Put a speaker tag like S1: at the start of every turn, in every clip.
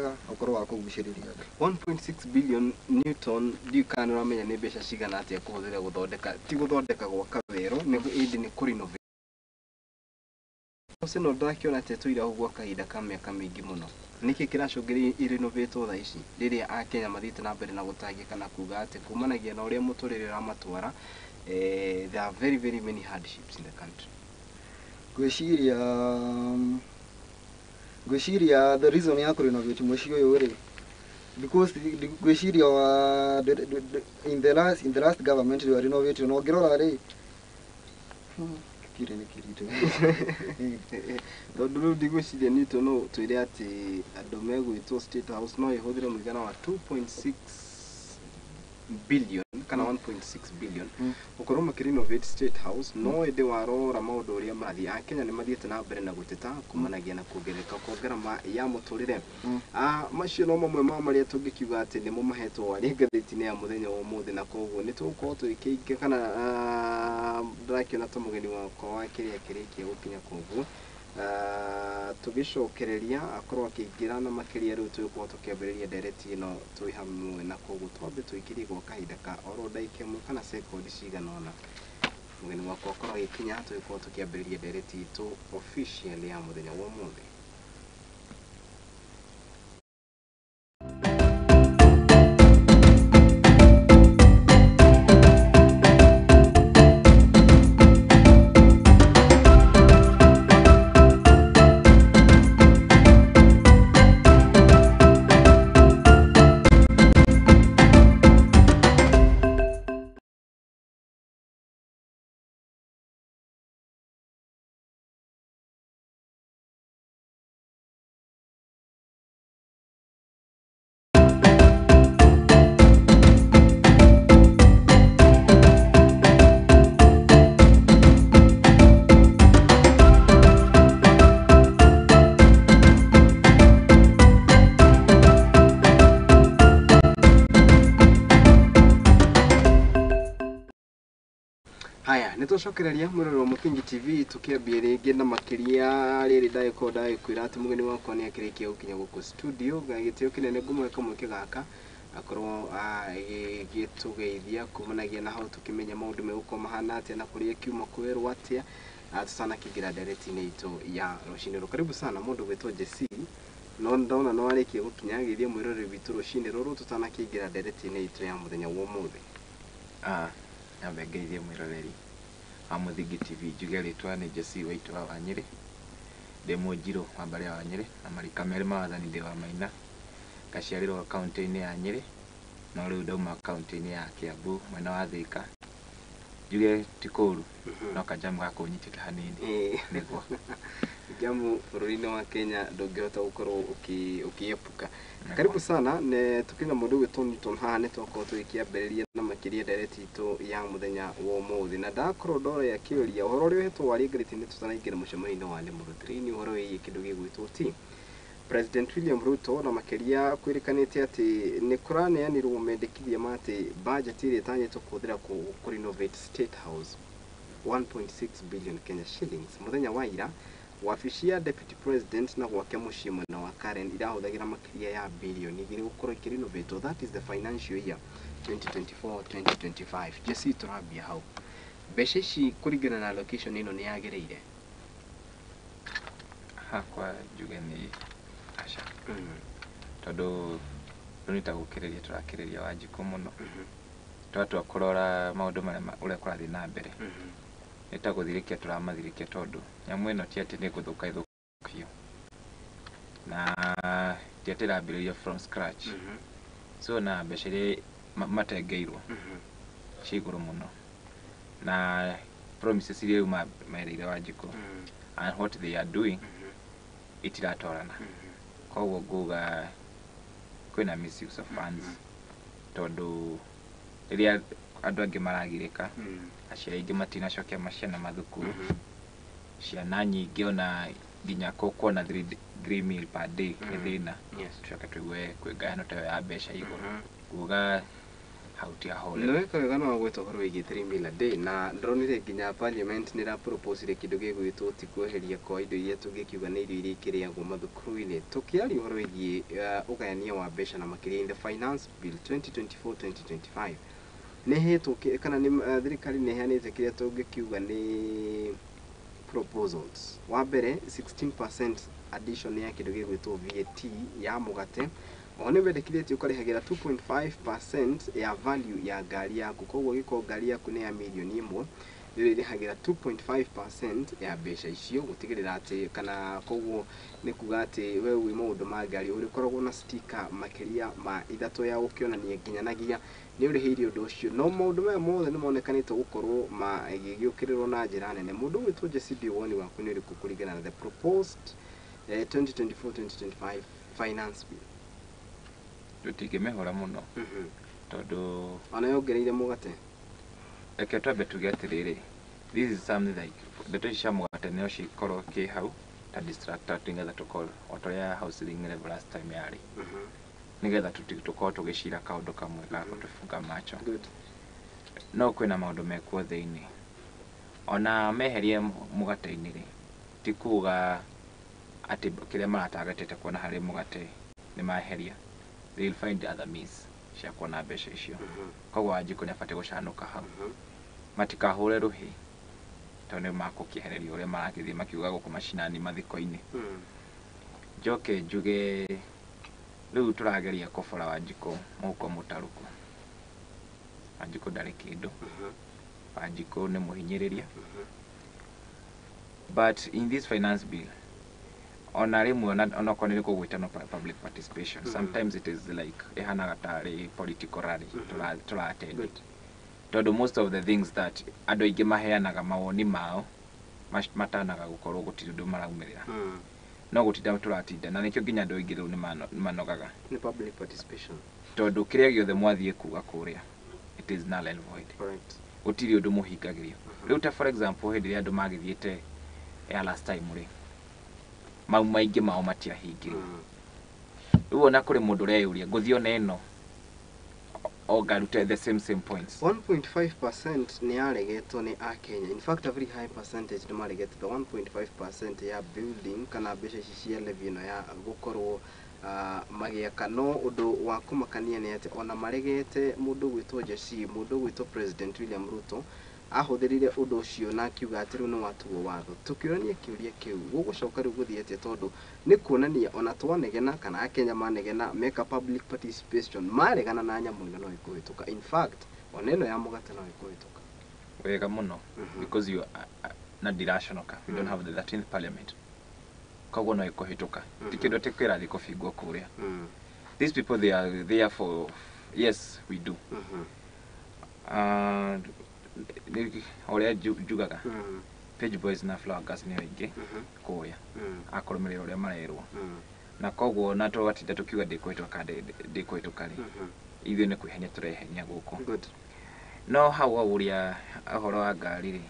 S1: Ũkorwo wa kũgucĩrĩria andũ.
S2: 1.6 billion, Newton, ndiũĩ kana nĩ ũramenya nĩ mbeca cigana atĩa kũhũthĩra gũthondeka, ti gũthondeka gwaka werũ, nĩ ĩndĩ nĩ kũrenovate. House ĩno ndakĩona atĩ ĩtũire hau gwa kahinda ka mĩaka mĩingĩ mũno. Nĩkĩ kĩracũngĩrĩria ĩrenovatwo thaa ici rĩrĩa Akenya mathiĩte na mbere na gũtangĩka na kuga atĩ kumanagia na ũrĩa mũtũrĩre ũramatwara, there are very very many hardships in the country?
S1: Ngwĩciria the reason ya kũrenovate mũciĩ ũyũ rĩ, because ngwĩciria wa in the last government rĩ renovate, na ũngĩrora rĩ, kĩrĩ nĩ kĩritũ.
S2: Tondũ rĩu ndigwĩciria, Newton, no twĩre atĩ andũ megwĩtwo State House no ĩhũthĩre mũigana wa 2.6 billion kana 1.6 billion gũkorwo makĩrenovate State House. No ĩndĩ warora maũndũ ũrĩa marathiĩ, Akenya nĩ mathiĩte na mbere na gũteta kumanagia na kuongerereka kwa ngarama ya mũtũrĩre. Macio no mamwe ma marĩa tũngĩkiuga atĩ nĩmo mahetwo waria ngathĩti-inĩ ya mũthenya wa ũmũthĩ, na koguo nĩ tũgũkorwo tũgĩkĩingĩ kana ndĩrakĩona ta mũgeni wakwa wa kĩrĩa kĩrĩkia gũkinya, koguo tũgĩcokereria akorwo akĩingĩra na makĩria. Rĩu tũgũkorwo tũkĩambĩrĩria ndereti ĩno twĩ hamwe, na koguo twambe tũikĩrie gwa kahinda ka oro ndagĩka ĩmwe kana sekondi cigana ũna, mũgeni wakwa akorwo agĩkinya, tũgĩkorwo tũkĩambĩrĩria ndereti itũ officially ya mũthenya wa ũmũthĩ. Haya, nĩ twacokereria mwĩrore wa Mũthingi TV, tũkĩambia rĩngĩ na makĩria rĩrĩ ndagĩkorwo ndagĩkwĩra atĩ mũgeni wakwa nĩ akĩrĩkia gũkinya gũkũ studio. Gĩtĩo kĩnene ngũmũhe kamweke gaka akorwo agĩgĩtũgeithia kumanagia na hau tũkĩmenya maũndũ megũkorwo mahana atĩa na kũrĩa kiuma kwĩrwo atĩa, tutanakĩingĩra ndereti-inĩ itũ ya rũcinĩ rũrũ. Karibu sana, mũndũ gwĩtwo Jesse, no ndona no arĩkia gũkinya. Geithia mwĩrore witũ rũcinĩ rũrũ tũtanakĩingĩra ndereti-inĩ itũ ya mũthenya wa ũmũthĩ.
S3: Nyambe ngeithie mwĩroreri wa Mũthingi TV, njuge rĩtwa nĩ Jesse Waitũ wa Wanyĩrĩ, ndĩ Mũnjirũ wa mbarĩ ya Wanyĩrĩ na marika merĩ ma wathani ndĩ wa Maina, ngaciarĩrwo kaũntĩ-inĩ ya Nyĩrĩ, no rĩu ndauma kaũntĩ-inĩ ya Kiambu mwena wa Thĩka. Njuge ti kũũru, no kanjamu gakũnyitĩte hanini. Nĩguo.
S2: Jamu bũrũri-inĩ wa Kenya ndũngĩhota gũkorwo ũkĩepuka. Karibu sana. Ne tukĩna mũndũ ũgwĩtwo Newton haha, nĩ twakorwo tũgĩkĩambĩrĩria na makĩria ndereti itũ ya mũthenya wa ũmũthĩ, na ndakorwo ndora akĩũria ũhoro ũrĩa ũhetwo waria ngathĩti-inĩ tũtanaingĩra mũcemanio-inĩ wa Limuru 3 nĩ ũhoro wĩgiĩ kĩndũ gĩgwĩtwo tea. President William Ruto na makĩria kwĩrĩkanĩte atĩ nĩ kũraneanirwo mendekithia ma atĩ budget ĩrĩa ĩtanyĩtwo kũhũthĩra kũ renovate State House, 1.6 billion Kenya shillings. Mũthenya wa ira wabici ya Deputy President na gwake mũciĩ mwena wa Karen irahũthagĩra makĩria ya birioni 2 gũkorwo ikĩrenovatwo. That is the financial year 2024-2025. Jesse, tũrambia hau, mbeca ici kũringana na allocation ĩno nĩ yagĩrĩire?
S3: Hakwa njuge nĩ aca, tondũ rĩu nĩ ta gũkĩrĩria tũrakĩrĩria Wanjikũ mũno. Twatua kũrora maũndũ marĩa ũrĩa kũrathiĩ na mbere, nĩ ta gũthirĩkia tũramathirĩkia, tondũ nyamũ ĩno ti atĩ nĩ gũthũka ĩthũkio, na ti atĩ ĩrambĩrĩrio from scratch. So na mbeca iria matengeirwo ciĩ igũrũ mũno, na promises iria rĩu merĩire Wanjikũ and what they are doing itiratwarana. Koguo nguga kwĩna misuse of funds, tondũ rĩrĩa andũ angĩ maragirĩka, aciari aingĩ matinacokia maciana mathukuru, ciana nyingĩ ona nginya kuona three meal per day nĩ thĩna. Tucoke tũigue kwĩ ngayano ta ĩyo ya mbeca igũrũ, nguga Hau ti hahorera.
S2: Nĩ weka wega no wagweta ũhoro wĩgiĩ 3 meal a day, na ndĩronire nginya parliament nĩ ĩraproposire kĩndũ gĩgwĩtwo ti kweheria kwa indo iria tũngĩkiuga nĩ irio iria ikĩrĩagwo mathukuru-inĩ. Tũkĩaria ũhoro wĩgiĩ ũgayania wa mbeca na makĩria in the finance bill 2024-2025, nĩ ĩhetwo kana nĩ thirikari nĩ ĩheanĩte kĩrĩa tũngĩkiuga nĩ proposals. Wa mbere, 16% addition ya kĩndũ gĩgwĩtwo VAT ya mũgate. Oho nĩ wendekithĩtio ũkarĩhagĩra 2.5% ya value ya ngari yaku. Koguo gĩkorwo ngari yaku nĩ ya mirioni 1, nĩ ũrĩrĩhagĩra 2.5% ya mbeca icio gũtigĩrĩra atĩ kana koguo nĩ kuga atĩ we wĩ maũndũ ma ngari ũrĩkoragwo na sticker makĩria ma 3 ya gũkĩonania nginyanagia nĩ ũrĩhĩire ũndũ ũcio. No maũndũ maya mothe nĩ monekanĩte gũkorwo magĩgĩũkĩrĩrwo na njĩra nene. Mũndũ ũgwĩtwo Jesse, woni waku nĩ ũrĩkũ kũringana na the proposed 2024-2025 finance bill?
S3: Tũtingĩmĩhũra mũno tondũ
S2: Ona yongereire mũgate.
S3: Reke twambe tuge atĩrĩrĩ, this is something like ndeto ici cia mũgate no cikorwo kĩ hau ta distractor, nĩgetha tũkorwo o ta ũrĩa house level last time yarĩ, nĩgetha tũkorwo tũgĩcira kaũndũ kamwe ga gũtũbunga macho.
S2: Good.
S3: No kwĩna maũndũ mekuo thĩinĩ. Ona meherie mũgate-inĩ rĩ, ti kuga atĩ kĩrĩa maratargetĩte kuona harĩ mũgate nĩ maheria. They will find other means cia kuona mbeca icio. Koguo Wanjikũ nĩ abatiĩ gũcanũka hau. Matikahũre rũhĩ tondũ nĩ makũkĩehererio ũrĩa marakĩthiĩ makiuga gũkũ macinani mathiko-inĩ. Njoke njuge rĩu tũrageria kũbora Wanjikũ mũhuko mũtarũku. Wanjikũ ndarĩ kĩndũ. Wanjikũ nĩ mũhinyĩrĩria. But in this finance bill, ona rĩmwe onokorwo nĩ kũgwĩtano public participation, sometimes it is like ĩhanaga tarĩ political rally tũratend.
S2: Good.
S3: Tondũ most of the things that andũ aingĩ maheanaga mawoni mao matanaga gũkorwo gũtirĩ ũndũ maraumĩrĩra. No gũtinda tũratinda, na nĩkĩo nginya andũ aingĩ rĩu nĩ manogaga.
S2: Nĩ public participation.
S3: Tondũ kĩrĩa gĩothe mwathiĩ kuga kũrĩa, it is null and void.
S2: Correct.
S3: Gũtirĩ ũndũ mũhingagĩrio. Rĩu ta for example, hĩndĩ ĩrĩa andũ magĩthiĩte ya last time rĩ, mau maingĩ mao matiahingĩrio. Rĩu ona kũrĩ mũndũ ũreyũria ngũthiĩ ona ĩno o ngarute the same same points.
S2: 1.5% nĩ yaregetwo nĩ akenya. In fact, a very high percentage nĩ maregete the 1.5% ya building kana mbeca ici cia levy ĩno ya gũkorwo magĩaka. No ũndũ wa kũmakania nĩ atĩ ona maregete, mũndũ ũgwĩtwo Jesse, mũndũ ũgwĩtwo President William Ruto ahũthĩrire ũndũ ũcio na akiuga atĩ rĩu nĩ watuo watho. Tũkĩũrania kĩũria kĩu, gũgũcoka rĩu gũthiĩ atĩa? Tondũ nĩ kuonania ona twanegena kana akenya manegena meka public participation maregana na nyamũ ĩno no ĩkũhĩtũka. In fact, ona ĩno ya mũgate no ĩkũhĩtũka.
S3: Wega mũno, because you na ndiraconoka, we don't have the 13th parliament, koguo no ĩkũhĩtũka. Ti kĩndũ atĩ kĩrathiĩ kũbingwo kũrĩa. These people, they are there for, yes, we do. Ũrĩa njugaga, page boys na flower girls nĩ aingĩ kũrĩa akũrũmĩrĩra ũrĩa marerwo, na koguo na tũgatinda tũkiuga ndĩkũhĩtũka kana ndĩkũhĩtũka rĩ, ithuĩ nĩ kwĩhenia tũrehenia gũkũ.
S2: Good.
S3: No hau wauria ũhoro wa ngari rĩ,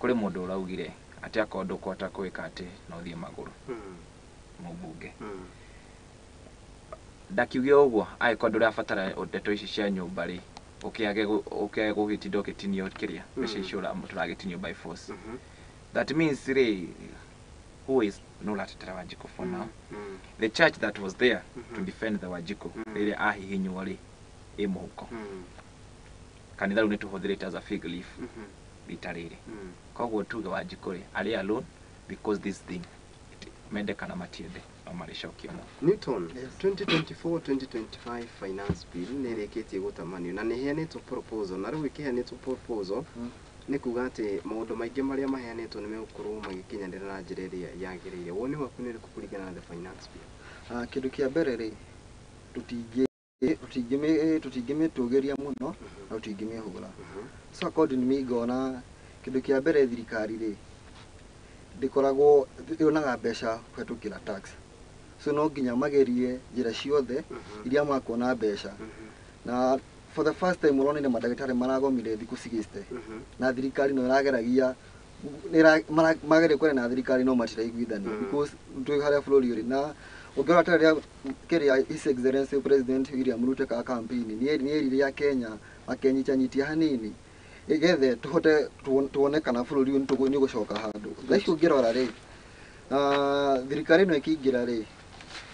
S3: kũrĩ mũndũ ũraugire atĩ akorwo ndũkũhota gwĩka atĩ no ũthiĩ magũrũ, mũmbunge ndakiuge ũguo, angĩkorwo ndũrabatara ndeto ici cia nyũmba rĩ, ũkĩage gũgĩtinda ũgĩtinio kĩrĩa mbeca icio tũragĩtinio by force. That means rĩ, who is no ũratetera Wanjikũ for now? The church that was there to defend the Wanjikũ rĩrĩa ahihinywo rĩ, ĩ mũhuko. Kanitha rĩu nĩ tũhũthĩrĩte as a fig leaf rita rĩrĩ. Koguo tuge Wanjikũ rĩ arĩ alone, because this thing mende kana matiende no marĩcokia mo.
S2: Newton,
S1: Yes.
S2: 2024-2025 finance bill nĩ ĩrĩkĩtie gũtamanio na nĩ ĩheanĩtwo proposal, na rĩu ĩkĩheanĩtwo proposal nĩ kuga atĩ maũndũ maingĩ marĩa maheanĩtwo nĩ megũkorwo magĩkinyanĩra na njĩra ĩrĩa yagĩrĩire. Woni waku nĩ ũrĩkũ kũringana na the finance bill?
S1: Kĩndũ kĩa mbere rĩ, tũtingĩmĩtũgĩria mũno na tũtingĩmĩhũra. So according to me, ngona kĩndũ kĩa mbere, thirikari rĩ ndĩkoragwo yonaga mbeca kũhetũkĩra tax, so no nginya magerie njĩra ciothe iria makuona mbeca. Na for the first time ũronire mandagĩtarĩ maragomire thikũ 60, na thirikari no ĩrageragia mageria kwaria na thirikari no matiraiguithania, because twĩ harĩa bũrũri ũrĩ na Ũngĩrora ta rĩrĩa kĩrĩa His Excellency President William Ruto ka campaign nĩ erire a Kenya makenyitanyitia hanini igethe tũhote tuone kana bũrũri ũyũ nĩ ũgũcoka handũ. Thaa ici ũngĩrora rĩ, thirikari ĩno ĩkĩingĩra rĩ,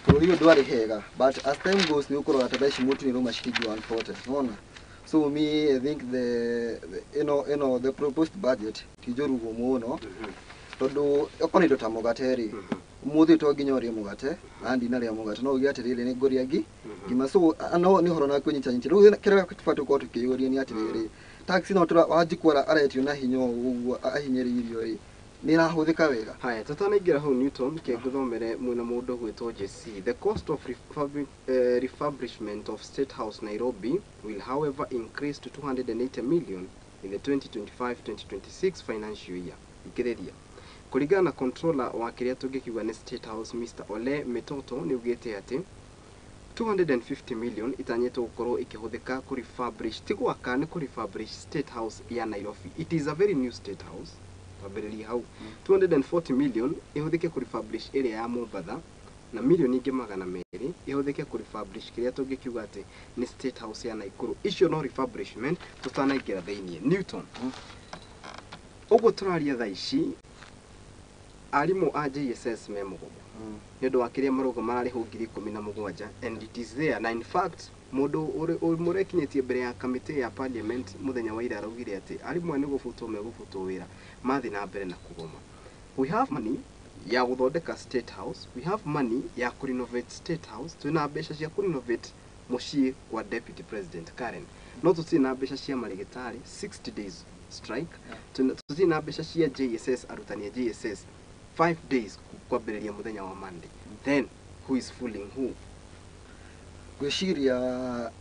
S1: bũrũri ũyũ ndwarĩ hega, but as time goes nĩ ũkũrora ta thaa ici mũtu nĩ ũrauma ciringi 140, nĩwona? So me, I think the ĩno the proposed budget ti njũru ũguo mũno, tondũ okorwo nĩ indo ta mũgate rĩ, ũmũthĩ to nginya ũrĩe mũgate na ndinarĩa mũgate, no uge atĩrĩrĩ, nĩ ngũrĩa ngima. So no nĩ ũhoro na kwĩnyitanyitia. Rĩu kĩrĩa tũbatiĩ gũkorwo tũkĩyũria nĩ atĩrĩrĩ, tax ĩno Wanjikũ aretio na hinya ũũ ũguo ahinyĩrĩirio rĩ, nĩ ĩrahũthĩka wega?
S2: Haya, tutanaingĩra hau, Newton, ke ngũthomere mwĩna mũndũ gwĩtwo JC. The cost of refurbishment of State House Nairobi will, however, increase to 280 million in the 2025-2026 financial year. Thikĩrĩria, kũringana na controller wa kĩrĩa tũngĩkiuga nĩ State House, Mr Ole Metoto, nĩ augĩte atĩ 250 million itanyĩtwo gũkorwo ikĩhũthĩka kũ refurbish, ti gwaka, nĩ kũ refurbish State House ya Nairobi. It is a very new State House, twambĩrĩrie hau. 240 million ihũthĩke kũ refurbish ĩrĩa ya Mombatha, na milioni ingĩ 200 ihũthĩke kũ refurbish kĩrĩa tũngĩkiuga atĩ nĩ State House ya Nakuru. Icio no refurbishment, tũtanaingĩra thĩiniĩ. Newton, ũguo tũraria thaa ici arimũ a JSS me mũgomo nĩ ũndũ wa kĩrĩa marauga mararĩhwo 17,000, and it is there. Na in fact mũndũ mũrekinyĩtie mbere ya kamĩtĩ ya parliament mũthenya wa ira araugire atĩ arimũ aya nĩ gũbutwo megũbutwo wĩra mathiĩ na mbere na kũgoma. We have money ya gũthondeka State House, we have money ya kũrenovate State House, twĩna mbeca cia kũrenovate mũciĩ kwa Deputy President Karen, no tũtirĩ na mbeca cia marĩgĩtarĩ 60 days strike. Tũtirĩ na mbeca cia JSS, arutani a JSS 5 days kwambĩrĩria mũthenya wa Monday. Then who is fooling who?
S1: Ngwĩciria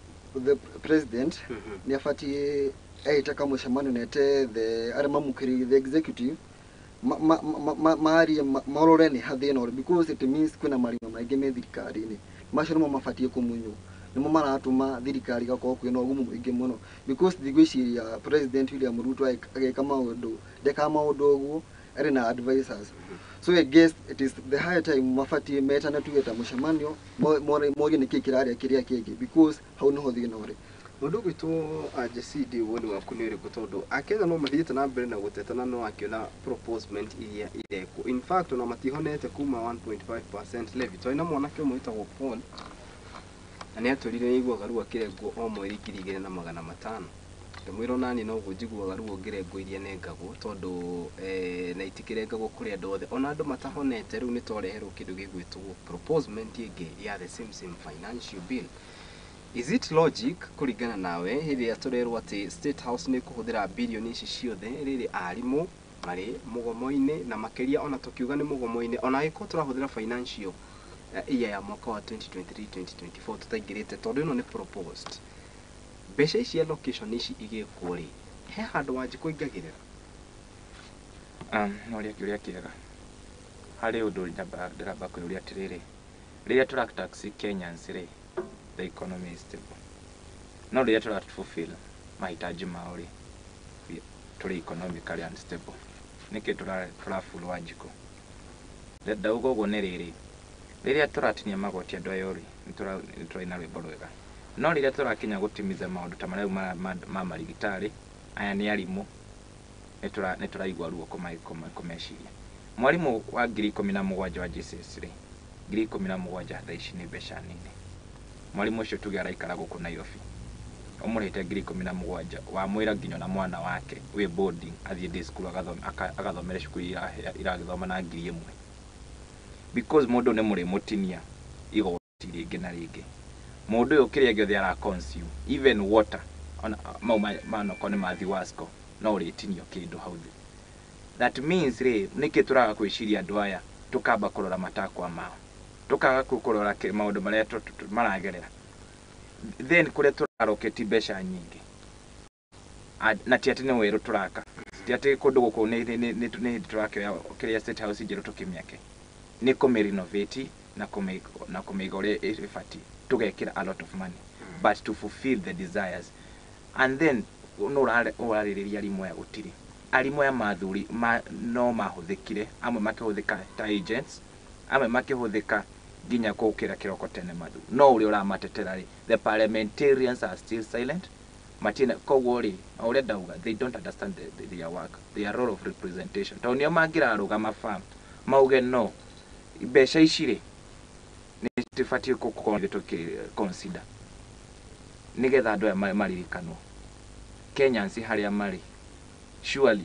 S1: the president nĩ abatiĩ eĩte kamũcemanio na ete the arĩa mamũkĩrĩire, the executive, marie marore nĩ ha thĩna ũrĩ, because it means kwĩna marima maingĩ me thirikari-inĩ. Macio nĩmo mabatiĩ kũmunywo, nĩmo maratũma thirikari ĩgakorwo kwĩna ũgumu mũingĩ mũno, because ndigwĩciria President William Ruto agĩka maũndũ, ndekaga maũndũ ũguo, arĩ na advisors. So I guess it is the high time mabatiĩ metane tuge ta mũcemanio, morie nĩkĩ kĩrarĩa kĩrĩa kĩngĩ, because hau nĩho thĩna ũrĩ.
S2: Mũndũ ũgwĩtwo JCD, woni waku nĩ ũrĩkũ? Tondũ akenya no mathiĩte na mbere na gũteta na no akĩona proposement iria irekwo. In fact, ona matihonete kuma 1.5% levy. Twarĩ na mwanake ũmwe wĩtagwo Paul na nĩ atwĩrire nĩ aiguaga ruo akĩrengwo o mweri 2500. Ndĩmwĩra onaniĩ noguo njiguaga ruo ngĩrengwo iria nengagwo, tondũ na itikĩrengagwo kũrĩ andũ othe, ona andũ matahonete. Rĩu nĩ twareherwo kĩndũ gĩgwĩtwo proposement ĩngĩ ya the same same financial bill. Is it logic kũringana nawe hĩndĩ ĩrĩa tũrerwo atĩ State House nĩ kũhũthĩra birioni ici ciothe rĩrĩ arimũ marĩ mũgomo-inĩ, na makĩria ona tũkiuga nĩ mũgomo-inĩ, ona angĩkorwo tũrahũthĩra financial year ya mwaka wa 2023 2024 tũtaingĩrĩte, tondũ ĩno nĩ proposed, mbeca ici, allocation ici igĩkwo rĩ, he handũ Wanjikũ aingagĩrĩra?
S3: No ũrĩa kĩũria kĩega. Harĩ ũndũ ndĩramba kwĩyũria atĩrĩrĩ, rĩrĩa tũra tax Kenyans rĩ, the economy is stable, no rĩrĩa tũra fulfill mahitaji mao rĩ, tũrĩ economically unstable. Nĩkĩ tũra fool Wanjikũ? Ndauga ũguo nĩ rĩrĩ, rĩrĩa tũratinia magoti andũ aya rĩ, nĩ tũraina rwĩmbo rwega, no rĩrĩa tũrakinya gũtimiza maũndũ ta marĩa ma marigitari aya nĩ arimũ, nĩ tũraigua ruo kũmeciria. Mwarimũ wa 17,000 wa JSS rĩ, 17,000 thaa ici nĩ mbeca nini. Mwarimũ ũcio tuge araikara gũkũ Nairobi, ũmũrĩhĩte 17,000, wamwĩra nginya na mwana wake wĩ boarding athiĩ day school agathomere cukuru iragĩthoma na 1000, because mũndũ nĩ mũrĩmũtinia igoti rĩngĩ na rĩngĩ. Mũndũ ũyũ kĩrĩa gĩothe ara consume, even water, ona mau manokorwo nĩ ma Thiwasco, no ũrĩtinio kĩndũ hau thĩ. That means rĩ, nĩkĩ tũraga gwĩciria andũ aya, tũkamba kũrora matakwa mao, tũkaga kũrora maũndũ marĩa maragerera? Then kũrĩa tũraroketi mbeca nyingĩ, na ti atĩ nĩ werũ tũraka, ti atĩ kũndũ gũkũ nĩ hĩndĩ tũrakĩoya kĩrĩa State House njerũ tũkĩmĩake, nĩ kũmĩ-renovate na kũmĩiga ũrĩa ĩbatiĩ, tũgekĩra a lot of money, but to fulfill the desires. And then no ũrarĩrĩria arimũ aya, gũtirĩ arimũ aya mathuri ma, no mahũthĩkire, amwe makĩhũthĩka ta agents, amwe makĩhũthĩka Nginya kũũkĩra kĩroko tene mathu no ũrĩa ũramatetera rĩ, the parliamentarians are still silent, matina. Koguo rĩ, o ũrĩa ndauga, they don't understand their work, their role of representation, tondũ nĩo mangĩrarũgama farm mauge no mbeca ici rĩ nĩ tũbatiĩ gũkorwo tũkĩ consider nĩgetha andũ aya maririkanwo. Kenyans harĩa marĩ, surely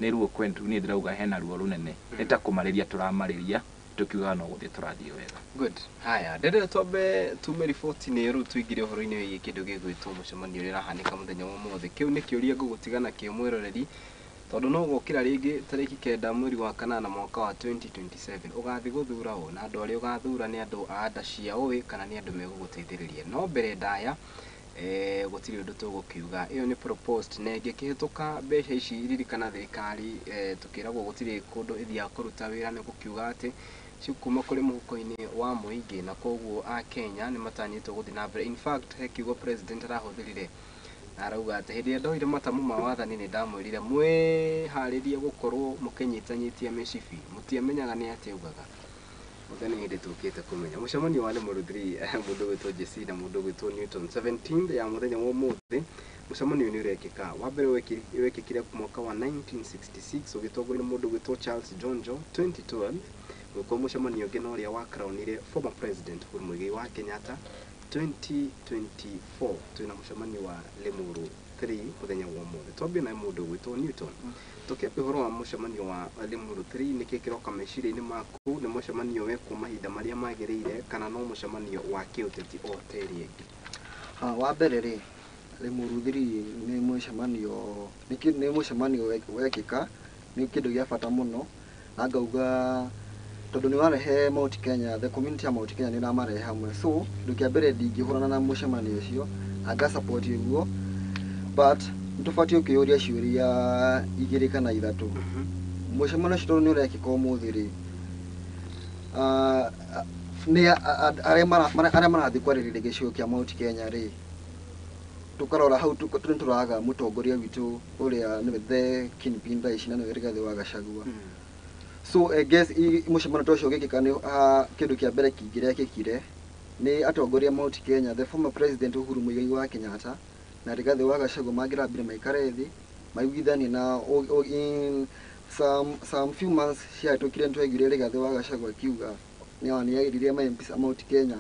S3: nĩ ruo kwentu. Niĩ ndĩrauga hena ruo rũnene, nĩ ta kũmarĩria tũramarĩria tũkiuga no gũthiĩ tũrathiĩ wega.
S2: Good. Haya, ndĩrenda twambe tume riboti-inĩ rĩu tũingĩre ũhoro-inĩ wĩgiĩ kĩndũ gĩgwĩtwo mũcemanio ũrĩa ũrahanĩka mũthenya wa ũmũthĩ. Kĩu nĩ kĩũria ngũgũtiga nakĩo, mwĩroreri, tondũ no ũgokĩra rĩngĩ tarĩki 9 mweri wa 8 mwaka wa 2027, ũgathiĩ gũthura ũ, na andũ arĩa ũgathura nĩ andũ a nda cia ũĩ kana nĩ andũ megũgũteithĩrĩria. No mbere ndaya, gũtirĩ ũndũ tũgũkiuga, ĩyo nĩ proposed na ĩngĩkĩhĩtũka mbeca ici, ririkana thirikari, tũkĩragwo gũtirĩ kũndũ ĩthiaga kũruta wĩra, nĩ gũkiuga atĩ cikuma kũrĩ mũhuko-inĩ wa mũingĩ, na koguo a Kenya nĩ matanyĩtwo gũthiĩ na mbere. In fact, he kiugo president arahũthĩrire na arauga atĩ hĩndĩ ĩrĩa ndoire matamu ma wathani nĩ ndamwĩrire mwĩharĩrie gũkorwo mũkĩnyitanyitia mĩcibi, mũtiamenyaga nĩ atĩa augaga. Mũthenya nĩ hĩndĩ tũkĩte kũmenya mũcemanio wa Limuru 3, mũndũ gwĩtwo JC na mũndũ gwĩtwo Newton, 17th ya mũthenya wa ũmũthĩ mũcemanio nĩ ũrekĩka. Wa mbere wekĩkire mwaka wa 1966 ũgĩtongorio nĩ mũndũ gwĩtwo Charles Jonjo. 2012 gwĩkwo mũcemanio ũngĩ na ũrĩa wa crownire former president Uhuru Muigai wa Kenyatta. 2024 twĩna mũcemanio wa Limuru 3 mũthenya wa ũmũthĩ. Twambie na mũndũ gwĩtwo Newton, tũkĩambia ũhoro wa mũcemanio wa Limuru 3, nĩkĩ kĩroka meciria-inĩ maku? Nĩ mũcemanio wekwo mahinda marĩa magĩrĩire kana no mũcemanio wa kĩũteti o ta ĩrĩa ĩngĩ?
S1: Ha, wa mbere rĩ, Limuru 3 nĩ mũcemanio nĩ mũcemanio wekĩka nĩ kĩndũ gĩa bata mũno, na ngauga tondũ nĩ warehe Mount Kenya, the community ya Mount Kenya nĩ ũramarehe hamwe. So kĩndũ kĩa mbere, ndingĩhũrana na mũcemanio ũcio na nga support ũguo, but nĩ tũbatiĩ kwĩyũria ciũria igĩrĩ kana ithatũ. Mũcemanio ũcio tondũ nĩ ũrekĩka ũmũthĩ rĩ, nĩ arĩa marathiĩ kwarĩrĩria gĩcigo kĩa Mount Kenya rĩ, tũkarora hau nĩ tũraga mũtongoria witũ ũrĩa nĩwe the kingpin thaa ici, na nĩwe Rigathĩ wa Gachagua. So I guess mũcemanio ta ũcio ũgĩkĩka nĩ kĩndũ kĩa mbere kĩngĩrekĩkire nĩ atongoria Mount Kenya, the former president Uhuru Muigai wa Kenyatta na Rigathĩ wa Gachagua, mangĩrambire maikare thĩ maiguithanie na in some few months ciahĩtũkire nĩtwaiguire Rigathĩ wa Gachagua akiuga nĩ ageririe ma MPs a Mount Kenya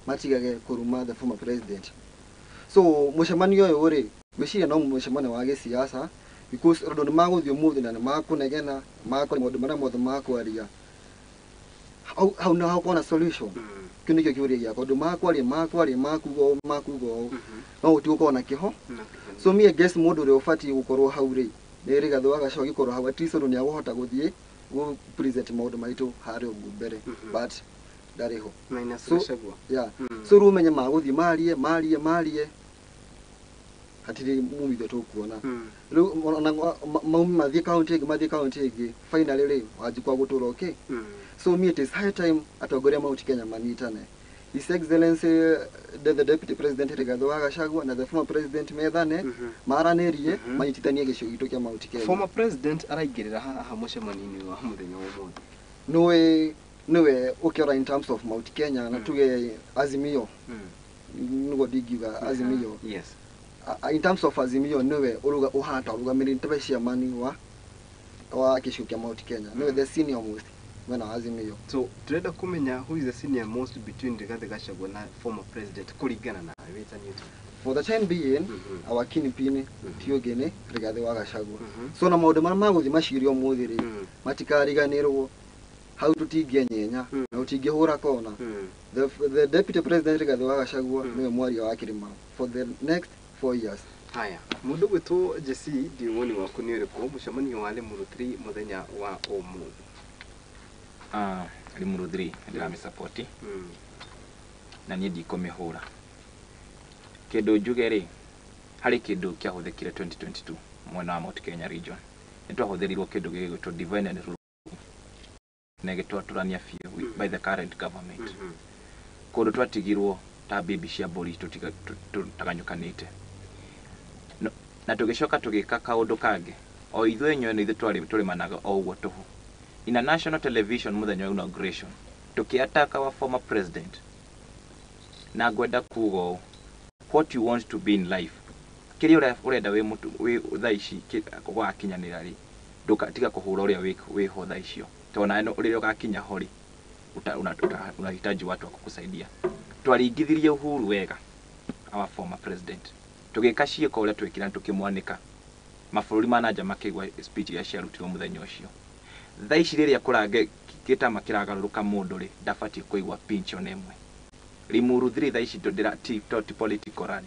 S1: matigage kũruma the former president. So mũcemanio ũyũ rĩ, ngwĩciria no mũcemanio wa gĩsiasa, because tondũ nĩ magũthiĩ ũmũthĩ na nĩ makũnegena makwaria maũndũ marĩa mothe makwaria hau hau na hakorwo na solution. Kĩu nĩkĩo kĩũria gĩakwa, tondũ makwaria makwaria makuga ũũ makuga ũũ, no gũtigũkorwo na kĩho. So me, I guess mũndũ ũrĩa ũbatiĩ gũkorwo hau rĩ nĩ Rigathĩ wa Gachagua. Agĩkorwo hau, at least ũndũ nĩ agũhota gũthiĩ gũ present maũndũ maitũ harĩa ũguo mbere, but ndarĩ ho.
S2: Minus Gachagua.
S1: Yeah. So rĩu ũmenye magũthiĩ marie marie marie, hatirĩ mumithio tũkuona. Rĩu ona maumi mathiĩ kaunti ĩngĩ, mathiĩ kaunti ĩngĩ, finally rĩ, Wanjikũ agũtũra okay. So me, it is high time atongoria Mount Kenya manyitane, His Excellency the Deputy President Rigathi wa Gachagua na the former president methane, maranĩrie, manyitithanie gĩcigo gitũ kĩa Mount Kenya.
S2: Former president araingĩrĩra haha mũcemanio-inĩ wa mũthenya wa ũmũthĩ?
S1: Nĩwe nĩwe ũkĩora in terms of Mount Kenya na tuge Azimio, nĩguo ndingiuga Azimio. In terms of Azimio, nĩwe ũruga ũhana ta ũrũgamĩrĩri tabe chairman wa gĩcigo kĩa Mount Kenya, nĩwe the senior most mwena wa Azimio.
S2: So turenda kũmenya who is the senior most between Rigathi Gachagua na former president kũringana nawe wĩ ta Newton.
S1: For the time being, our kingpin ti ũngĩ nĩ Rigathi wa Gachagua. So na maũndũ marĩa magũthiĩ macirio ũmũthĩ rĩ, matikariganĩrwo hau, tũtingĩenyenya na tũtingĩhũra kona. The Deputy President Rigathi wa Gachagua nĩwe mwaria wa kĩrĩma for the next 4 years.
S2: Haya, mũndũ gwĩtwo Jesse, ndiũ woni waku nĩ ũrĩkũ mũcemanio wa Limuru 3 mũthenya wa ũmũthĩ?
S3: Limuru 3 ndĩramĩsupport na niĩ ndikũmĩhũra. Kĩndũ njuge rĩ, harĩ kĩndũ kĩahũthĩkire 2022 mwena wa Mount Kenya region, nĩ twahũthĩrirwo kĩndũ gĩgwĩtwo divide and rule na gĩtwatũrania biũ by the current government. Kũndũ twatigirwo ta mbimbi cia mbũri tũtaganyũkanĩte. No, na tũgĩcoka tũgĩka kaũndũ kangĩ, o ithuĩ enyewe nĩ ithuĩ twarĩ tũrĩmanaga o ũguo tũhũ. In a national television mũthenya wa inauguration, Tũkĩ-attack our former president, na ngwenda kuga ũũ, what you want to be in life, kĩrĩa ũrenda wĩ mũtu wĩ thaa ici gũgakinyanĩra rĩ, ndũka tiga kũhũra ũrĩa wĩho thaa icio, tondũ nawe rĩrĩa ũgakinya ho rĩ, unahitaji watu wa kukusaidia. Twaringithirie Uhuru wega, our former president, tũgĩka ciĩko ũrĩa twĩkire na tũkĩmwanĩka mabũrũri ma nanja makĩigua speech iria ciarutirwo mũthenya ũcio. Thaa ici rĩrĩa kũrange gĩtama kĩragarũrũka, mũndũ rĩ ndabatiĩ kũigua pinch ona ĩmwe. Limuru 3 thaa ici ndĩra ti to ti political rally,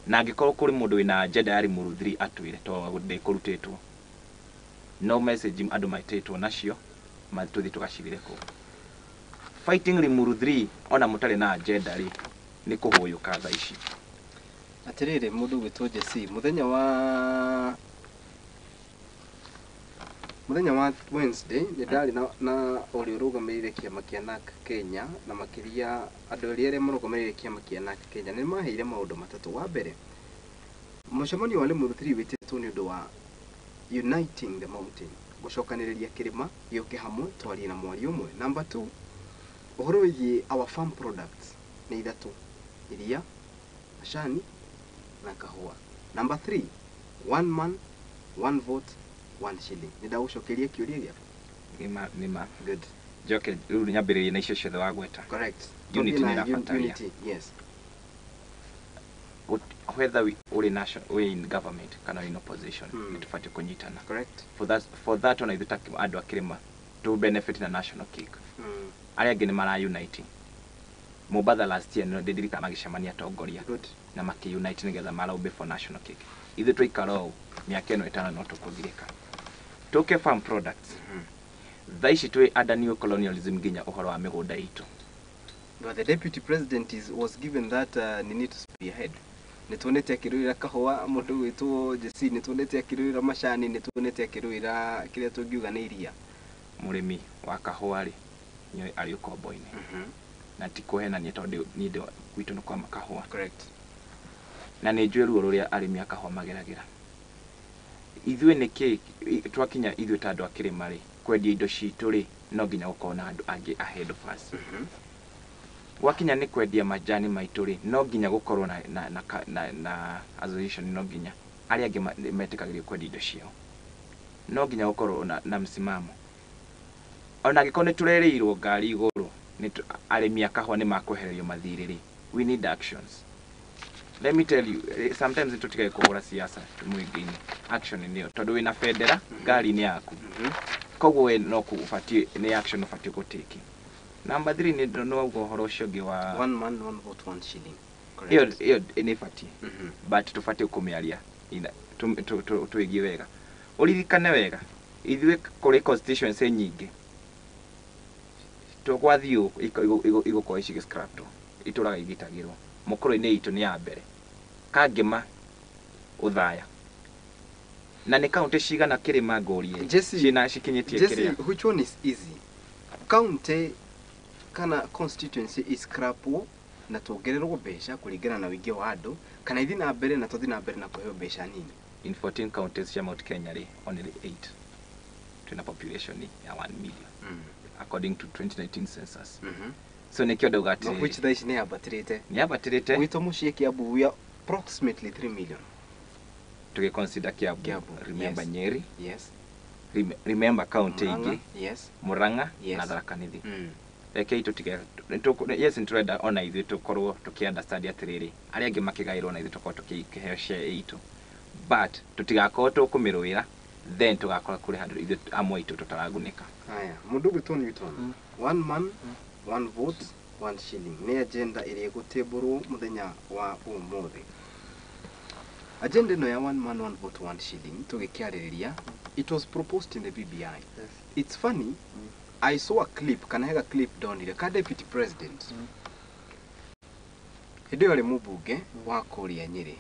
S3: na angĩkorwo kũrĩ mũndũ wĩna agenda ya Limuru 3 atwĩre, tondũ ndĩkũrutĩtwo no message andũ maitĩtwo nacio tũthiĩ tũgacirĩre kũu. Fighting Limuru 3 ona mũtarĩ na agenda rĩ, nĩ kũhũyũka thaa ici.
S2: Atĩrĩrĩ, mũndũ gwĩtwo Jesse, mũthenya wa Wednesday nĩ ndarĩ na ũrĩa ũrũgamĩrĩire kĩama kĩa NARC Kenya, na makĩria andũ erĩ arĩa marũgamĩrĩire kĩama kĩa NARC Kenya nĩ maheire maũndũ matatũ. Wa mbere, mũcemanio wa Limuru 3 wĩtĩtwo nĩ ũndũ wa uniting the mountain, gũcokanĩrĩria kĩrĩma gĩũke hamwe twarie na mwario ũmwe. Number 2, ũhoro wĩgiĩ our farm products nĩ ithatũ: iria, macani na kahũa. Number 3, one man, one vote, one shilling. Nĩ ndagũcokeria kĩũria gĩaku.
S3: Nĩma nĩma.
S2: Good.
S3: Njoke rĩu nyambĩrĩrie na icio ciothe wagweta.
S2: Correct.
S3: Unity.
S2: Twambie na
S3: Nĩ ĩrabataria.
S2: Unity, yes.
S3: Whether we ũrĩ national, wĩ in government kana wĩ in opposition, nĩ tũbatiĩ kũnyitana.
S2: Correct.
S3: For that ona ithuĩ ta andũ a kĩrĩma to benefit na national cake. Arĩa angĩ nĩ mara unite. Mombatha last year nĩ ndirikana magĩcemania atongoria na makĩ-unite nĩgetha maraumbĩ for national cake. Ithuĩ twaikara ũũ mĩaka ĩno 5 no tũkũgirĩka. Tũke farm products. Thaa ici twĩ under new colonialism nginya ũhoro wa mĩgũnda itũ.
S2: But the deputy president was given that nini to spearhead. Nĩ tuonete akĩrũĩra kahũa, mũndũ gwĩtwo Jesse, nĩ tuonete akĩrũĩra macani, nĩ tuonete akĩrũĩra kĩrĩa tũngiuga nĩ iria.
S3: Mũrĩmi wa kahũa rĩ, nĩoĩ arĩ ũkombo-inĩ, na ti kũhenania, tondũ niĩ gwitũ nĩ kwa kahũa.
S2: Correct.
S3: Na nĩ njũĩ ruo rũrĩa arĩmi a kahũa mageragĩra. Ithuĩ nĩkĩ twakinya ithuĩ ta andũ a kĩrĩma rĩ, kwendia indo citũ rĩ, no nginya gũkorwo na andũ angĩ ahead of us. Gwakinya nĩ kwendia majani maitũ rĩ, no nginya gũkorwo na association, no nginya arĩa angĩ metĩkagĩrio kwendia indo ciao, no nginya gũkorwo na msimamo. Ona angĩkorwo nĩ tũrerĩirwo ngari igũrũ nĩ arĩmi a kahũa nĩ makwehererio mathirĩ rĩ, we need actions. Let me tell you, sometimes tũtigage kũhũra siasa mũingĩ-inĩ. Action nĩyo, tondũ wĩna bendera ngari-inĩ yaku, koguo we no ũbatiĩ nĩ action ũbatiĩ gũtĩki. Number 3 nĩ no uga ũhoro ũcio ũngĩ wa
S2: One man, one vote, one shilling.
S3: Ĩyo
S2: Correct.
S3: Ĩyo nĩ ĩbatiĩ, but tũbatiĩ kũmĩaria tũĩgie wega. Ũririkane wega, ithuĩ kũrĩ constituency nyingĩ tũgwathiĩ ũũ igũkorwo icigĩ itũraga igitagĩrwo. Mũkũrũ-inĩ itũ nĩ ya mbere Kangema, Ũthaya, na nĩ kaunti cigana kĩrĩma ngũrie
S2: Jesse,
S3: ciĩna cikinyĩtie
S2: Jesse,
S3: kĩrĩa?
S2: Which one is easy? County kana constituency iscrapwo na tuongererwo mbeca kũringana na ũingĩ wa andũ, kana ithi na mbere na tũthi na mbere na kũheo mbeca nini?
S3: In 14 counties cia Mount Kenya rĩ, only 8 twĩna population ya 1 million according to 2019 census. So nĩkĩo ndauga
S2: No, which
S3: atĩ
S2: thaa ici nĩ yambatĩrĩte.
S3: Nĩ yambatĩrĩte.
S2: Gwitũ mũciĩ Kiambu we are approximately 3 million.
S3: Tũgĩconsider Kiambu,
S2: Kiambu,
S3: remember
S2: yes.
S3: Nyeri,
S2: Yes.
S3: Remember county
S2: Murang'a,
S3: ingĩ,
S2: yes.
S3: Murang'a
S2: Yes.
S3: na Tharaka Nithi. Rekei tũtige yes, nĩtũrenda ona ithuĩ tũkorwo tũkĩ understand atĩrĩrĩ, arĩa angĩ makĩgaĩrwo na ithuĩ tũkorwo tũkĩheo share itũ, but tũtigakorwo tũkũmĩrũĩra then tũgakora kũrĩ handũ ithuĩ amwe aitũ tũtaragunĩka.
S2: Haya, mũndũ ũgwĩtwo Newton, one man, one vote, one shilling nĩ agenda ĩrĩa ĩgũtĩmbũrwo mũthenya wa ũmũthĩ. Agenda ĩno ya one man, one vote, one shilling tũgĩkĩarĩrĩria, it was proposed in the BBI.
S1: Yes.
S2: It's funny, I saw a clip, kana hega clip ndonire ka deputy president hĩndĩ ĩyo arĩ mũmbunge wa kũrĩa Nyĩrĩ,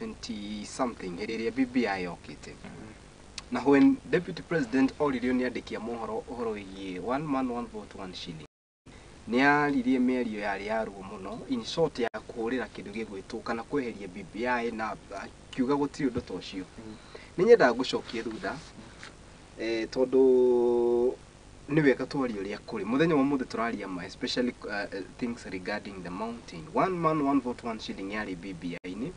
S2: 20 something, hĩndĩ ĩrĩa BBI yokĩte, na when deputy president oririo nĩ andĩki a mohoro ũhoro wĩgiĩ one man, one vote, one shilling, nĩ aririe mĩario yarĩ ya ruo mũno, in short ya kũhũrĩra kĩndũ gĩgwĩtwo kana kweheria BBI, na akiuga gũtirĩ ũndũ ta ũcio. Nĩ nyendaga gũcokia thutha, tondũ Nĩ wega twarie ũrĩa kũrĩ mũthenya wa mũthĩ tũraria ma, especially things regarding the mountain. One man, one vote, one shilling yarĩ BBI-inĩ.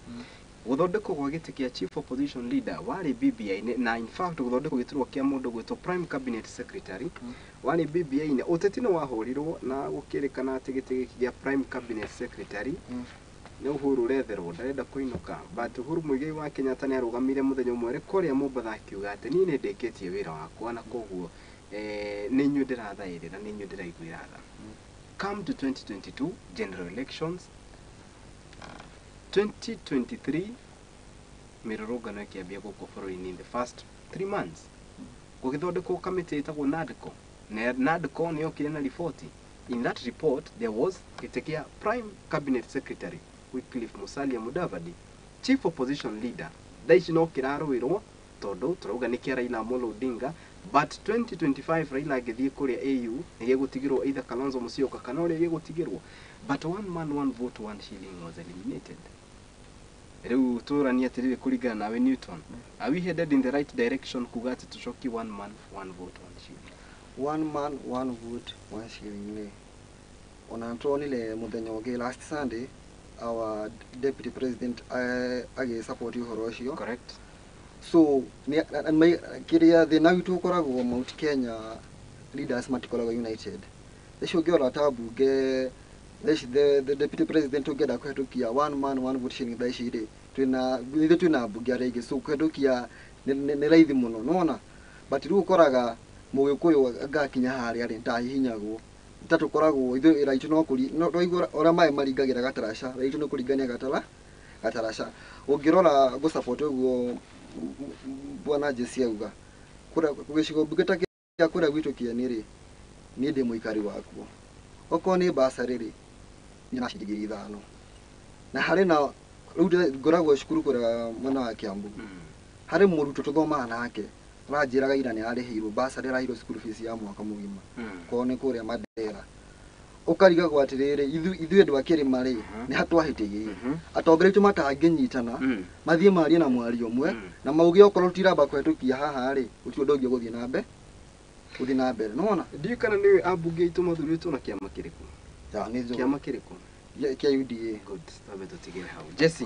S2: Gũthondekwo gwa gĩtĩ kĩa chief opposition leader warĩ BBI-inĩ, na in fact gũthondekwo gĩturwa kĩa mũndũ gwĩtwo prime cabinet secretary warĩ BBI-inĩ. Ũteti nĩ wahũrirwo na gũkĩrĩkana atĩ gĩtĩ gĩkĩ gĩa prime cabinet secretary nĩ Uhuru ũretherwo, ndarenda kũinũka. But Uhuru Muigai wa Kenyatta nĩ arũgamire mũthenya ũmwe arĩ kũrĩa Mombatha akiuga atĩ niĩ nĩ ndĩkĩtie wĩra wakwa na koguo nĩ inyuĩ ndĩrathaĩrĩra, nĩ inyuĩ ndĩraiguĩra tha. Come to 2022 general elections, 2023, mĩrũrũngano ĩkĩambia gũkũ bũrũri-inĩ. In the first 3 months gũgĩthondekwo kamĩtĩ ĩtagwo NADCO, na NADCO nĩ yokire na riboti. In that report there was gĩtĩ kĩa prime cabinet secretary Wycliffe Musalia Mudavadi, chief opposition leader. Thaa ici no kĩrarũĩrwo tondũ tũrauga nĩ kĩa Raila Amolo Odinga, but 2025 Raila angĩthiĩ kũrĩa AU nĩ gĩgũtigĩrwo either Kalonzo Musyoka kana ũrĩa gĩgũtigĩrwo. But one man, one vote, one shilling was eliminated. Rĩu tũranie atĩrĩrĩ, kũringana nawe Newton, are we headed in the right direction kuga atĩ tũcokie one man, one vote, one shilling?
S1: One man, one vote, one shilling nĩ ona tuonire mũthenya ũngĩ, last Sunday, our deputy president agĩ support ũhoro ũcio.
S2: Correct.
S1: So kĩrĩa thĩna witũ ũkoragwo, Mount Kenya leaders matikoragwo united. Thaici ũngĩrora ta mbunge thaici, the deputy president ũngĩenda kũhetũkia one man, one vote shilling, thaici rĩ twĩna ithuĩ twĩna mbunge arĩa aingĩ, so kũhetũkia nĩ raithi mũno, nĩwona? But rĩu ũkoraga mũgĩkũyũ ngakinya harĩa rĩ nĩtahihinyagwo, ta tũkoragwo ithuĩ wĩra witũ no kũri no twaigua ũrĩa maĩ maringagĩra gataraca, wĩra witũ nĩ kũringania gataraca. Ũngĩrora ngũ support ũguo bwana Jesse auga, kũrĩa gĩcigo mbunge ta kĩa kũrĩa gwitũ Kĩeni rĩ, niĩ ndĩ mũikari wakuo. Okorwo nĩ bursary rĩ, nĩ na ciringi 5,000, na harĩ na rĩu ngoragwo cukuru kũrĩa mwena wa Kiambu, harĩ mũrutwo tũthomaga nake aranjĩraga ira nĩ arĩhĩirwo bursary, araheirwo school fees ya mwaka mũgima korwo nĩ kũrĩa Mandera. Ũkarigagwo atĩrĩrĩ, ithuĩ andũ a kĩrĩma rĩ, nĩ hatwahĩtĩirie atongoria aitũ matangĩnyitana mathiĩ marie na mwario ũmwe na mauge okorwo tũtiramba kũhetũkia haha rĩ, gũtirĩ ũndũ ũngĩ ũgũthiĩ na mbere, gũthiĩ na mbere, nĩwona?
S2: Ndiũĩ kana nĩũĩ ambunge aitũ mathurĩtwo na kĩama kĩrĩkũ.
S1: Ya, nĩ njũĩ.
S2: Kĩama kĩrĩkũ?
S1: Kĩa UDA.
S2: Good, twambe tũtigĩre hau. Jesse,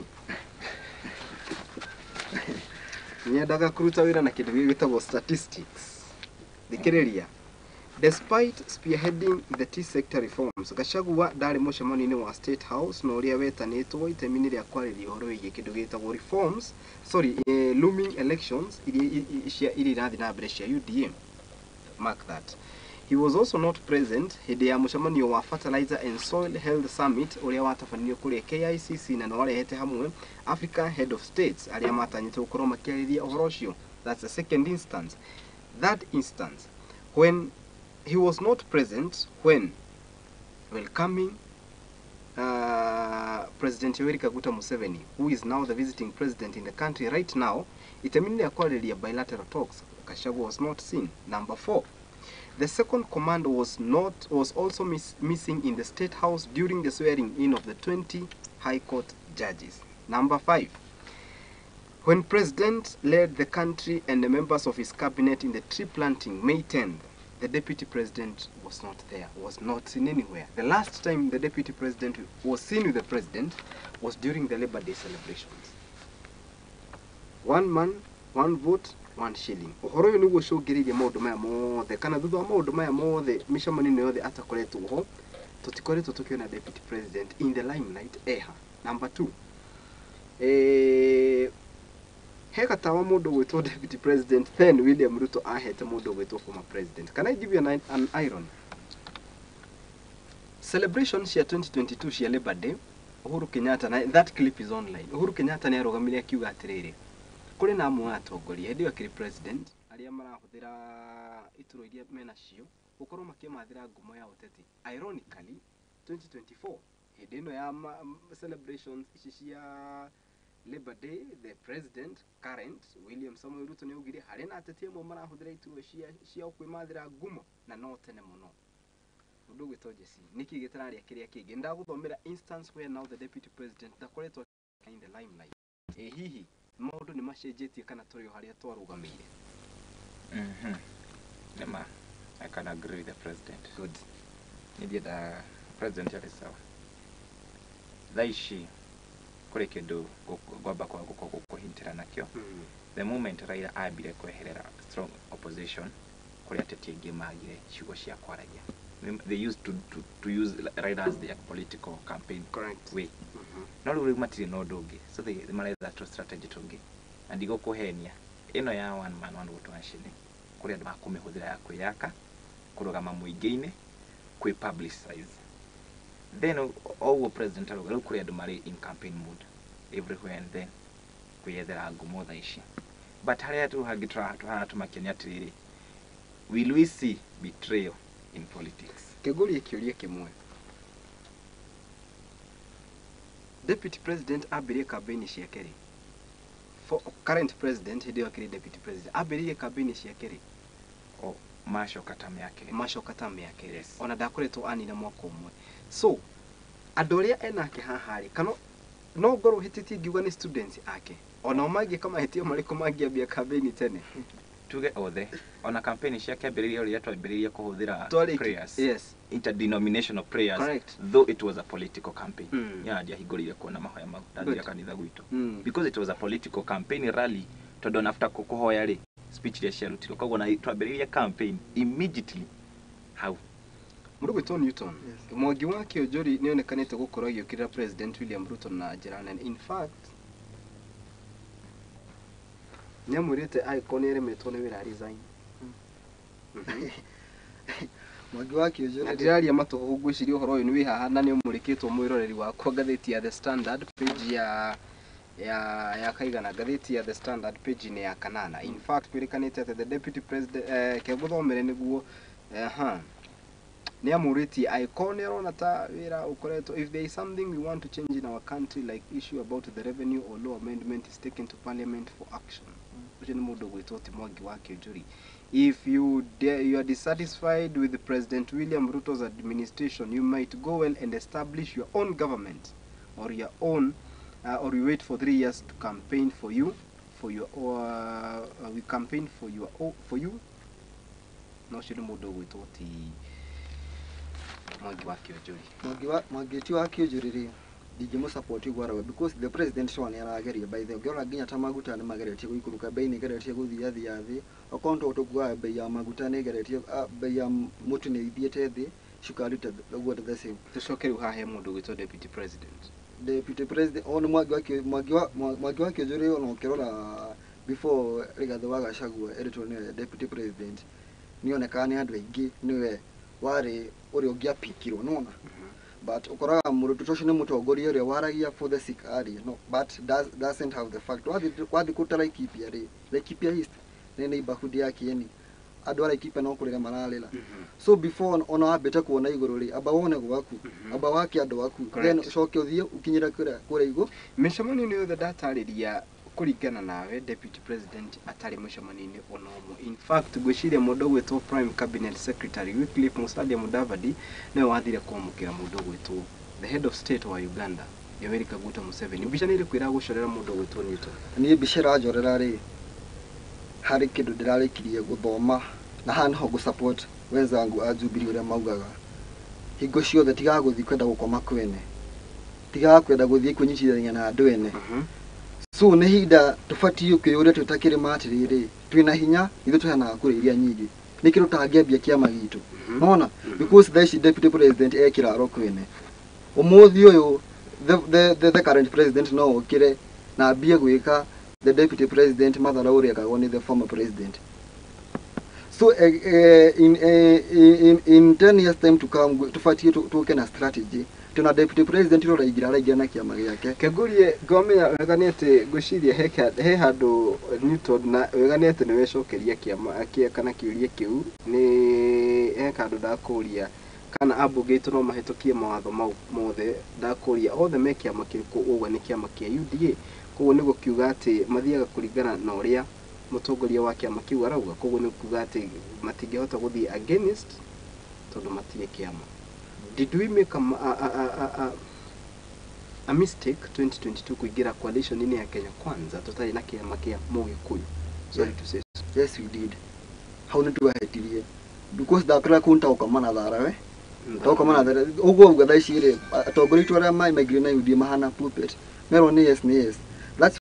S2: nyendaga kũruta wĩra na kĩndũ gĩgwĩtagwo statistics. Thikĩrĩria. Despite spearheading the tea sector reforms, Gachagua ndarĩ mũcemanio-inĩ wa State House na ũrĩa wetanĩtwo itemi-inĩ rĩa kwarĩria ũhoro wĩgiĩ kĩndũ gĩtagwo reforms, sorry, looming elections iria iria irathiĩ na mbere cia UDA. Mark that. He was also not present hĩndĩ ya mũcemanio wa Fertilizer and Soil Health Summit ũrĩa watabanirio kũrĩa KICC na nĩ warehete hamwe Africa Head of States arĩa matanyĩtwo gũkorwo makĩarĩria ũhoro ũcio. That's the second instance. Third instance, when he was not present when welcoming President Yoweri Kaguta Museveni, who is now the visiting president in the country right now, itemi rĩa kwarĩria bilateral talks, Gachagua was not seen. Number four, the second command was not was also missing in the State House during the swearing in of the 20 High Court judges. Number five, when President led the country and the members of his cabinet in the tree planting May 10th, the deputy president was not there, was not seen anywhere. The last time the deputy president was seen with the president was during the Labor Day celebrations. One man, one vote, one shilling. Ũhoro ũyũ nĩguo ũcũngĩrĩirie maũndũ maya mothe, kana thutha wa maũndũ maya mothe, mĩcemanio yothe atakoretwo ho, tũtikoretwo tũkĩona deputy president in the limelight eha. Number two, he gatawa mũndũ gwĩtwo deputy president then William Ruto ahete mũndũ gwĩtwo former president. Can I give you an irony? Celebration cia 2022 cia Labor Day, Uhuru Kenyatta, na that clip is online, Uhuru Kenyatta nĩ arũgamire akiuga atĩrĩrĩ, kũrĩ na amwe a atongoria hĩndĩ ĩyo akĩrĩ president arĩa marahũthĩra iturwa iria menacio gũkorwo makĩmathĩra ngumo ya ũteti. Ironically, 2024 hĩndĩ ĩno ya celebrations ici cia Labor Day, the president current William Samoei Ruto nĩ augire harĩ na ateti amwe marahũthĩra iturwa cia kwĩmathĩra ngumo na no tene mũno. Mũndũ ũgwĩtwo Jesse, nĩkĩ gĩtararĩa kĩrĩa kĩngĩ? Ndagũthomera instance where now the deputy president ndakoretwo in the limelight. Ĩ hihi maũndũ nĩ macenjetie kana tũrĩ o harĩa twarũgamĩire?
S3: Nĩma I can agree with the president.
S2: Good.
S3: Nĩ ndienda president arĩ sawa. Thaa ici kũrĩ kĩndũ ngwamba kwa gũkũhintĩra nakĩo. The moment Raila ambire kweherera strong opposition, kũrĩ ateti aingĩ magire ciugo cia kwaragia. They used to use Raila as their political campaign
S2: Correct.
S3: way. No rĩu matirĩ na ũndũ ũngĩ, so they maretha tũ strategy tũngĩ, na ndigũkũhenia, ĩno ya one man one vote one shilling, kũrĩ andũ makũmĩhũthĩra ya kwĩyaka, kũrũgama mũingĩ-inĩ, kwĩ publicize. Then o ũguo president arauga, rĩu kũrĩ andũ marĩ in campaign mood everywhere and then kwĩyethera ngumo thaa ici. But harĩa tu hangĩ tũharatũmakia nĩ atĩrĩrĩ, will we see betrayal in politics?
S2: Kĩngũrie kĩũria kĩmwe. Deputy president ambĩrĩrie campaign ciake rĩ? For current president, hĩndĩ ĩyo akĩrĩ deputy president, ambĩrĩrie campaign ciake rĩ?
S3: O macoka ta mĩaka ĩrĩ.
S2: Macoka ta mĩaka ĩrĩ.
S3: Yes.
S2: Ona ndakoretwo anina mwaka ũmwe. So andũ arĩa enake haha rĩ, kana no ngorwo hĩtĩtie ngiuga nĩ students ake, onao mangĩka mahĩtia marĩkũ mangĩambia campaign tene?
S3: Tuge othe, ona campaign ciake ambĩrĩria rĩrĩa twambĩrĩirie kũhũthĩra prayers,
S2: yes
S3: interdenominational prayers,
S2: Correct.
S3: though it was a political campaign. Yeah, ndiahingũrire kuona mahoya mau ndathire
S2: Good.
S3: kanitha gwitũ, because it was a political campaign rally, tondũ ona after kũhoya rĩ, speech iria ciarutirwo, koguo na twambĩrĩirie campaign immediately hau.
S2: Mũndũ gwĩtwo Newton.
S1: Yes.
S2: Mwangi wa Kĩũnjũri nĩ onekanĩte gũkorwo agĩũkĩrĩra President William Ruto na njĩra nene. In fact, nĩ amwĩrĩte angĩkorwo nĩ aremetwo nĩ wĩra, resign.
S1: Mwangi wa Kĩũnjũri.
S2: Na ndĩraria matũhũhũ, ngwĩciria ũhoro ũyũ nĩ wĩ haha na nĩ ũmũrĩkĩtwo, mwĩroreri wakwa, ngathĩti ya The Standard page ya kaigana, ngathĩti ya The Standard page-inĩ ya kanana. In fact, kwĩrĩkanĩte atĩ the deputy president, kengũthomere nĩguo, ha nĩ amũrĩtie angĩkorwo nĩ arona ta wĩra ũkoretwo, "If there is something we want to change in our country, like issue about the revenue or law amendment, is taken to parliament for action." Ũcio nĩ mũndũ ũgwĩtwo ti Mwangi wa Kĩũnjũri. "If you are dissatisfied with President William Ruto's administration, you might go well and establish your own government or your own, or you wait for 3 years to campaign for you for your we campaign for your for you." No ũcio nĩ mũndũ ũgwĩtwo ti Mwangi wa Kĩũnjũri.
S1: Mwangi ti wa Kĩũnjũri rĩ, ndingĩmũ support ũguo arauga, because the president sure nĩ arageria. By the way, ũngĩrora nginya ta maguta nĩ mageretie gũikũrũka, bei nĩ ĩgeretie gũthia thia thĩ. Okorwo to tũkuaga bei ya maguta nĩ ĩgeretie, bei ya mũtu nĩ ithiĩte thĩ, cukari ta ũguo the same.
S2: Tũcoke rĩu haha he mũndũ ũgwĩtwo deputy president.
S1: Deputy president o nĩ Mwangi wa Kĩũnjũri, ona ũkĩrora before Rigathĩ wa Gachagua erĩtwo nĩwe deputy president, nĩonekaga nĩ andũ aingĩ nĩwe warĩ ũrĩa ũngĩapikirwo, nĩwona? But ũkoraga mũndũ ũcio nĩ mũtongoria ũrĩa waragia for the sick area, no, but doesn't have the fact. Wathiĩ kũta Laikipia rĩ, Laikipia East nĩ neighborhood ya Kieni, andũ a Laikipia no kũrĩra mararĩra. So before ona wambĩte kuona igũrũ rĩ, amba wone gwaku, amba wake andũ aku, then
S2: Correct.
S1: ũcoke ũthiĩ ũkinyĩre kũrĩa igũ.
S2: Mĩcemanio-inĩ yothe ndatarĩria, kũringana nawe, deputy president atarĩ mũcemanio-inĩ ona ũmwe. In fact, ngwĩciria mũndũ ũgwĩtwo prime cabinet secretary Wycliffe Musalia Mudavadi nĩwe wathire kwamũkĩra mũndũ ũgwĩtwo the head of state wa Uganda, Yoweri Kaguta Museveni. Mbica nĩ ĩrĩkũ ĩragũcorera, mũndũ ũgwĩtwo Newton?
S1: Niĩ mbica ĩranjorera rĩ, harĩ kĩndũ ndĩrarĩkirie gũthoma, na haha nĩho ngũ-support wenzangu a Jubilee ũrĩa maugaga hingo ciothe, tigaga gũthiĩ kwenda gũkoma kwene, tigaga kwenda gũthiĩ kwĩnyitithania na andũ ene. So nĩ ihinda tũbatiĩ kwĩyũria twĩ ta kĩrĩma atĩrĩrĩ, twĩna hinya ithuĩ, tũheanaga kura iria nyingĩ, nĩkĩ tũtangĩambia kĩama gitũ, nona? Because thaa ici deputy president e kĩraro kwene, ũmũthĩ ũyũ the current president no okĩre na ambie gwĩka the deputy president matharau ũrĩa ekagwo nĩ the former president. So in 10 years time to come, tũbatiĩ tũke na strategy. Tuna deputy president ũrĩa ũraingĩra, araingĩra na kĩama gĩake.
S2: Kengũrie, ngomenya wega nĩ atĩ ngwĩciria he handũ Newton, na wega nĩ atĩ nĩ wecokeria kĩama kĩa kana kĩũria kĩu, nĩ he handũ ndakũria kana ambunge aitũ no mahĩtũkie mawatho mau mothe. Ndakũria othe me kĩama kĩrĩkũ, ũguo nĩ kĩama kĩa UDA. Koguo nĩ gũkiuga atĩ mathiaga kũringana na ũrĩa mũtongoria wa kĩama kĩu arauga. Koguo nĩ kuga atĩ matingĩhota gũthiĩ against tondũ matirĩ kĩama. Did we make a mistake 2022 kuingĩra coalition-inĩ ya Kenya Kwanza tũtarĩ na kĩama kĩa Mũgĩkũyũ? Sorry to say so.
S1: Yes, we did. Hau nĩ twahĩtirie. Because ndakorera kũu nĩtagũkoma na thara we tagũkoma na thara ũguo uga thaa ici rĩ, atongoria aitũ arĩa maingĩrire na UDA mahana puppet, merwo nĩ yes nĩ yes. That's